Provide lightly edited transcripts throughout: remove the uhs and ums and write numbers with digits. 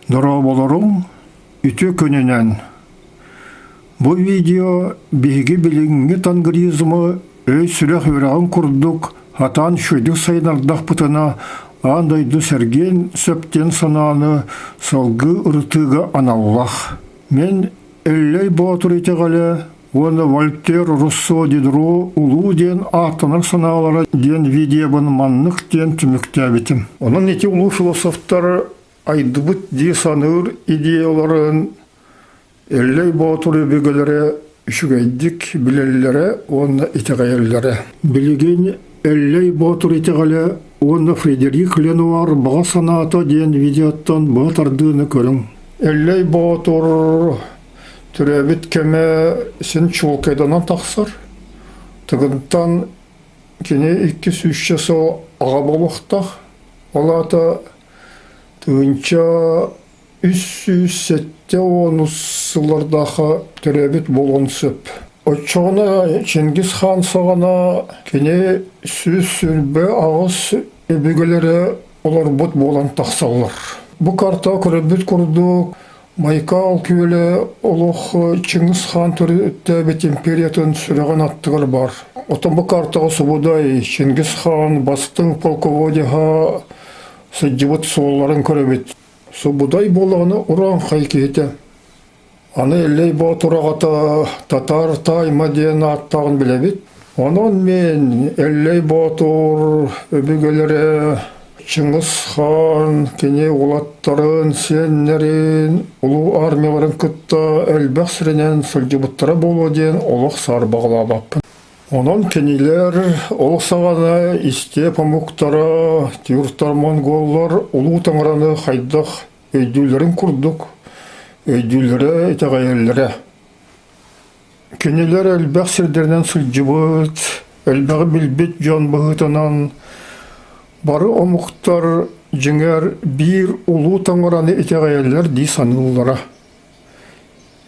Дорооболоруҥ, үтүө күнүнэн! Бу видео биһиги билиҥҥи тангризмы өй-сүрэх үөрэҕин курдук сатаан үчүгэйдик сайыннардахпытына аан дойду сэргиэн сөп диэн санааны салгыы ырытыыга аналлаах. Мин Эллэй Боотур итэҕэлэ уонна Вольтер Руссо Дидро улуу диэн ааттанар санаалара диэн видеобын маннык диэн түмүктээбитим. Онон ити улуу философтар айдыбыт дии саныыр идеяларын Эллэй Боотур өбүгэлэрэ үчүгэйдик билэллэрэ уонна итэҕэйэллэрэ. Билигин Эллэй Боотур итэҕэлэ уонна Фредерик Ленуар баҕа санаата диэн видеоттан быһа тардыыны көрүҥ. Эллэй Боотур төрөөбүт кэмэ син чуолкайданан тахсар. Тыгынтан кини икки сүүсчэ сыл аҕа буолуохтаах. Ол аата 1370 сыллардаахха төрөөбүт буолуон сөп. Оччоҕуна Чингис хаан саҕана кини 128 өбүгэлэрэ олорбут буолан тахсаллар. Бу карта көрөрбүт курдук Байкал күөлэ олох Чыҥыс хаан төрүттээбит империятын сүрэҕин аттыгар баар. Оттон бу картаҕа Субудай, Чингис хаан бастыҥ полководеһа сылдьыбыт суолларын көрөбүт. Субудай буоллаҕына урааҥхай киһитэ. Аны Эллэй Боотур аҕата Татаар Таайма диэн ааттааҕын билэбит. Онон мин Эллэй Боотур өбүгэлэрэ Чыҥыс Хаан кини уолаттарын, сиэннэрин, улуу армияларын кытта элбэх сиринэн сылдьыбыттара буолуо диэн олох саарбаҕалаабаппын. Онон кинилэр ол саҕана истиэп омуктара, тюрктар, монголлар улуу таҥараны хайдах өйдүүллэрин курдук өйдүүллэрэ, итэҕэйэллэрэ. Кинилэр элбэх сирдэринэн сылдьыбыт, элбэҕи билбит дьон быһыытынан бары омуктар дьиҥэр биир улуу таҥараны итэҕэйэллэр дии саныыллара.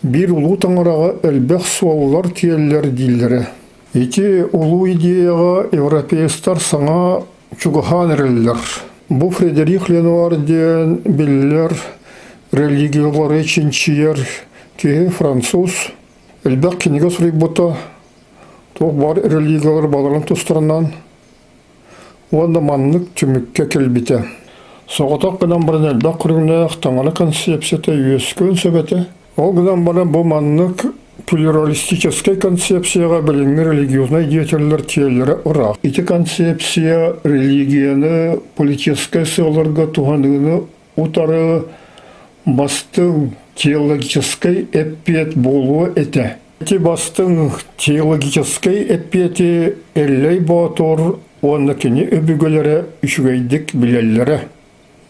Биир улуу таҥараҕа элбэх суоллар тиэллэр дииллэрэ. Ити улуу идеяҕа европеецтар саҥа чугаһаан эрэллэр. Бу Фредерик Ленуар диэн биллэр религиялары чинчийэр киһи француз элбэх кинигэ суруйбута, туох баар религиялар баларын тустарынан уонна маннык түмүккэ кэлбитэ. Соҕотох гынан баран элбэх көрүҥнээх таҥара концепцията үөскүөн сөп этэ. Ол гынан баран бу маннык плюралистическай концепцияҕа билиҥҥи религиознай деятеллэр тиэллэрэ ыраах. Ити концепция религияны политическай сыалларга туһаныыны утары бастыҥ теологическай эппиэт буолуо этэ. Ити бастыҥ теологическай эппиэти Эллэй Боотур уонна кини өбүгэлэрэ үчүгэйдик билэллэрэ.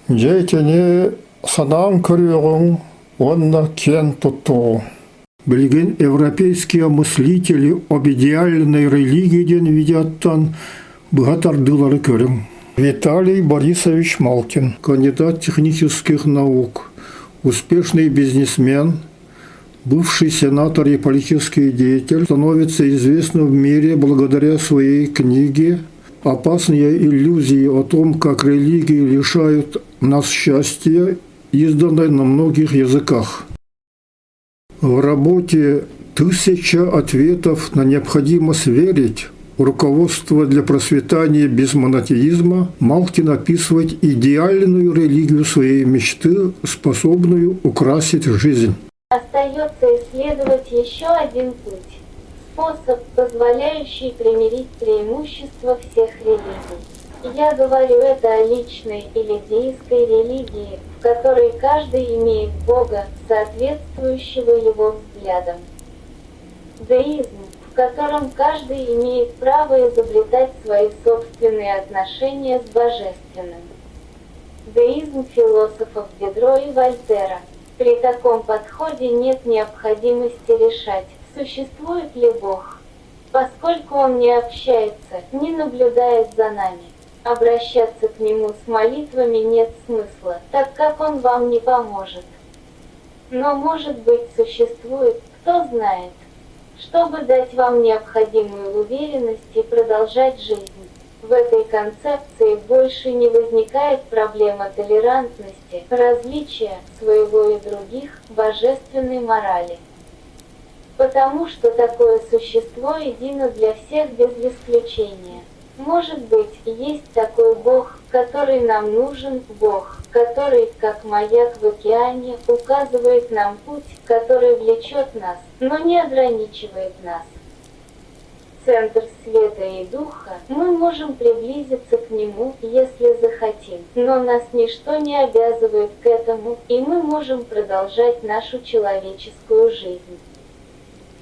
Дьэ итини санаан көрүөҕүҥ уонна киэн туттуоҕуҥ. Билигин европейские мыслители об идеальной религии диэн видеоттан быһа тардыылары көрүҥ. Виталий Борисович Малкин, кандидат технических наук, успешный бизнесмен, бывший сенатор и политический деятель, становится известным в мире благодаря своей книге «Опасные иллюзии о том, как религии лишают нас счастья», изданной на многих языках. В работе «Тысяча ответов на необходимость верить. Руководство для процветания без монотеизма» Малкин описывает идеальную религию своей мечты, способную украсить жизнь. Остается исследовать еще один путь. Способ, позволяющий примирить преимущества всех религий. Я говорю это о личной или деистской религии, в которой каждый имеет Бога, соответствующего его взглядам. Деизм, в котором каждый имеет право изобретать свои собственные отношения с Божественным. Деизм философов Дидро и Вольтера. При таком подходе нет необходимости решать, существует ли Бог. Поскольку он не общается, не наблюдает за нами. Обращаться к нему с молитвами нет смысла, так как он вам не поможет. Но может быть существует, кто знает. Чтобы дать вам необходимую уверенность и продолжать жизнь. В этой концепции больше не возникает проблема толерантности, различия своего и других, божественной морали. Потому что такое существо едино для всех без исключения. Может быть, есть такой Бог, который нам нужен, Бог, который, как маяк в океане, указывает нам путь, который влечет нас, но не ограничивает нас. Центр света и духа, мы можем приблизиться к нему, если захотим, но нас ничто не обязывает к этому, и мы можем продолжать нашу человеческую жизнь.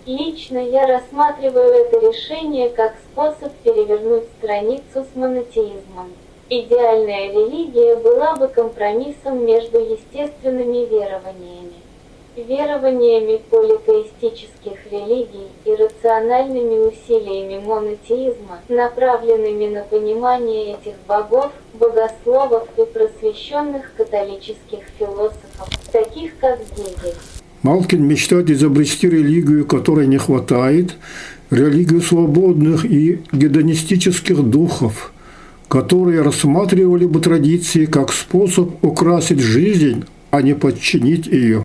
Лично я рассматриваю это решение как способ перевернуть страницу с монотеизмом. Идеальная религия была бы компромиссом между естественными верованиями, верованиями политеистических религий и рациональными усилиями монотеизма, направленными на понимание этих богов, богословов и просвещенных католических философов, таких как Гегель. Малкин мечтает изобрести религию, которой не хватает, религию свободных и гедонистических духов, которые рассматривали бы традиции как способ украсить жизнь, а не подчинить ее.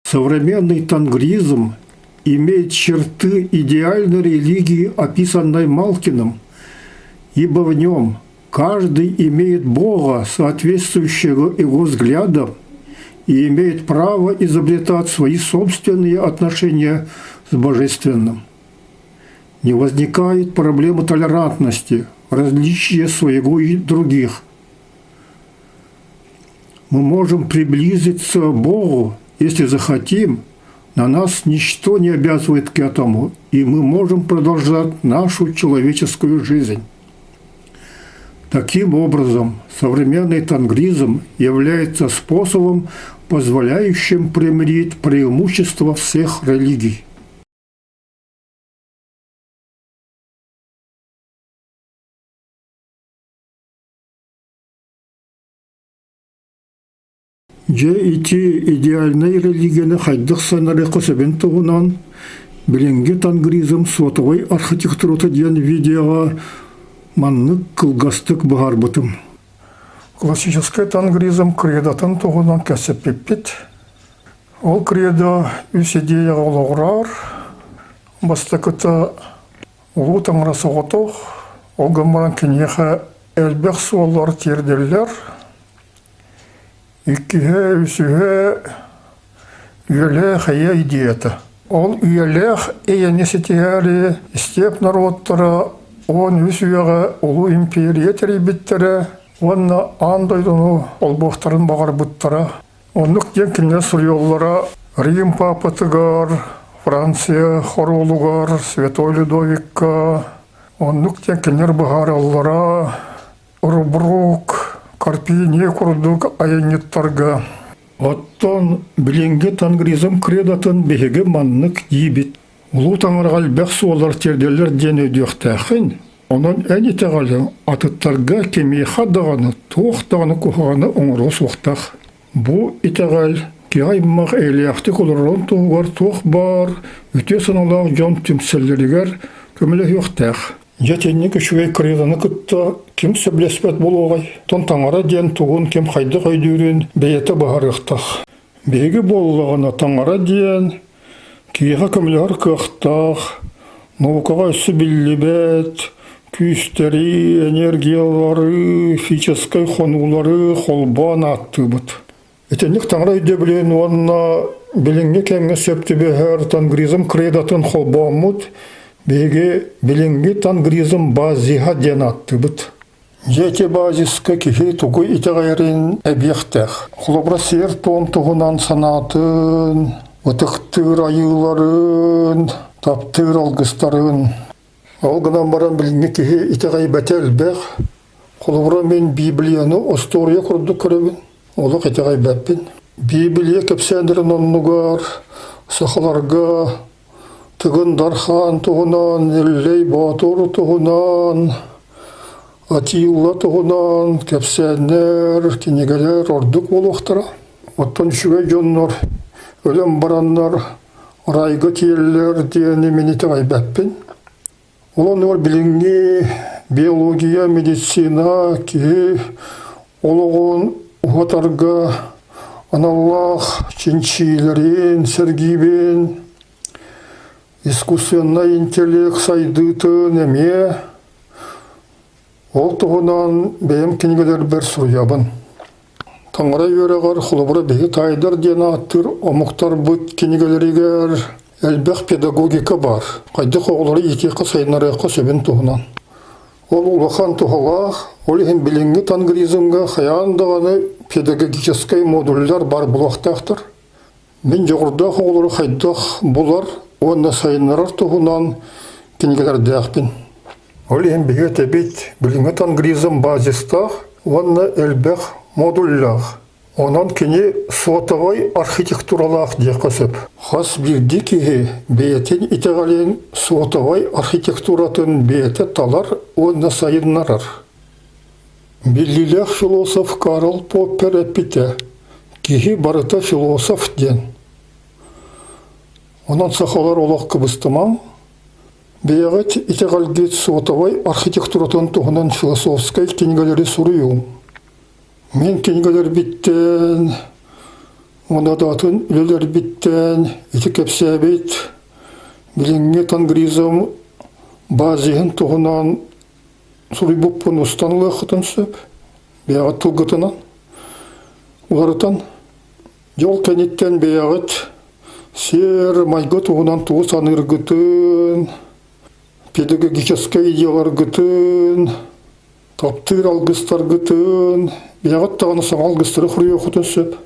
Современный тангризм имеет черты идеальной религии, описанной Малкиным, ибо в нем каждый имеет Бога, соответствующего его взглядам, и имеет право изобретать свои собственные отношения с Божественным. Не возникает проблемы толерантности, различия своего и других. Мы можем приблизиться к Богу, если захотим, на нас ничто не обязывает к этому, и мы можем продолжать нашу человеческую жизнь. Таким образом, современный тангризм является способом, позволяющим примирить преимущества всех религий. Дьэ ити идеальнай религияны хайдах санарыахха сөбүн туһунан билиҥҥи тангризм суотабай архитектурата диэн видеоҕа маннык кылгастык быһаарбытым. Классическай тангризм кредотын туһунан кэпсэппиппит. Ол кредо үс идеяҕа олоҕурар. Бастакыта Улуу Таҥара соҕотох, ол гынан баран киниэхэ элбэх суоллар тиэрдэллэр. Иккиһэ, үсүһэ үйэлээх эйэ идеята. Ол үйэлээх эйэни ситиһээри истиэп норуоттара 13 үйэҕэ улуу империя тэрийбиттэрэ уонна аан дойдуну холбуохтарын баҕарбыттара. Оннук диэн кинилэр суруйаллара Рим папатыгар, Франция хоруолугар, Святой Людовикка. Оннук диэн кинилэр быһаараллара Рубрук, Карпини курдук айанньыттарга. Оттон билиҥҥи тангризм кредотын биһиги маннык диибит. Улуу Таҥараҕа элбэх суоллар тиэрдэллэр диэн өйдүөхтээххин. Онон эн итэҕэлиҥ атыттарга кимиэхэ даҕаны туох даҕаны куһаҕаны оҥоруо суохтаах. Бу итэҕэл киһи аймах эйэлээхтик олорорун туһугар туох баар үтүө санаалаах дьон түмсэллэригэр көмөлөһүөхтээх. Дьэ итинник үчүгэй кырыыланы кытта ким сөбүлэспэт буолуоҕай? Оттон таҥара диэн тугун ким хайдах өйдүүрүн бэйэтэ быһаарыахтаах. Биһиги буоллаҕына таҥара диэн киһиэхэ көмөлөһөр кыахтаах, наукаҕа өссө биллибэт күүстэри, энергиялары, физическэй хонуулары холбоон ааттыыбыт. Итинник таҥара өйдөбүлүн уонна билиҥҥи кэмҥэ сөп түбэһэр тангризм кредотын холбооммут биһиги билиҥҥи тангризм базиһа диэн ааттыыбыт. Дьэ ити базиска киһи тугу итэҕэйэрин эбиэхтээх. Холобура сиэр-туом туһунан санаатын, ытыктыыр айыыларын, таптыыр алгыстарын. Ол гынан баран билиҥҥи киһи итэҕэйбэтэ элбэх. Холобура мин Библияны остуоруйа курдук көрөбүн. Олох итэҕэйбэппин. Библия кэпсээннэрин оннугар сахаларга Тыгын Дархан туһунан, Эллэй Боотур туһунан, Атилла туһунан кэпсээннэр, кинигэлэр ордук буолуохтара. Оттон үчүгэй дьоннор өлөн бараннар райга тиийэллэр диэни мин итэҕэйбэппин. Ол оннугар билиҥҥи биология, медицина киһи олоҕун уһатарга аналлаах чинчиилэрин сэргиибин, искусственнай интеллект сайдыытын эмиэ ол туһунан бэйэм кинигэлэрбэр суруйабын. Таҥара үөрэҕэр холобура биһиги таайдар диэн ааттыыр омуктарбыт кинигэлэригэр элбэх педагогика баар. Хайдах оҕолору иитиэххэ сайыннарыахха сөбүн туһунан. Ол улахан туһалаах, ол иһин билиҥҥи тангризмҥа хайаан даҕаны педагогическай модуллар баар буолуохтаахтар. Мин дьоҕурдаах оҕолору хайдах булар уонна сайыннарар туһунан кинигэлэрдээхпин. Ол иһин биһиги этэбит, билиҥҥи тангризм базистаах уонна элбэх модуллаах. Онон кини сотовай архитектуралаах диэххэ сөп. Хас биирдии киһи бэйэтин итэҕэлин сотовай архитектуратын бэйэтэ талар уонна сайыннарар. Биллиилээх философ Карл Поппер эппитэ: «Киһи барыта философ» диэн. Онон сахалар олох кыбыстымаҥ, бэйэҕит итэҕэлгит сотовай архитектуратын туһунан философскай кинигэлэри суруйуҥ. Мин кинигэлэрбиттэн уонна да атын үлэлэрбиттэн ити кэпсээбит билиҥҥи тангризм базиһын туһунан суруйбуппун устан ылыаххытын сөп, бэйэҕит тылгытынан уларытан. Дьол кэнниттэн бэйэҕит сиэр-майгы туһунан тугу саныыргытын, педагогическай идеяларгытын, таптыыр алгыстаргытын, бэйэҕит даҕаны саҥа алгыстары суруйуоххутун сөп.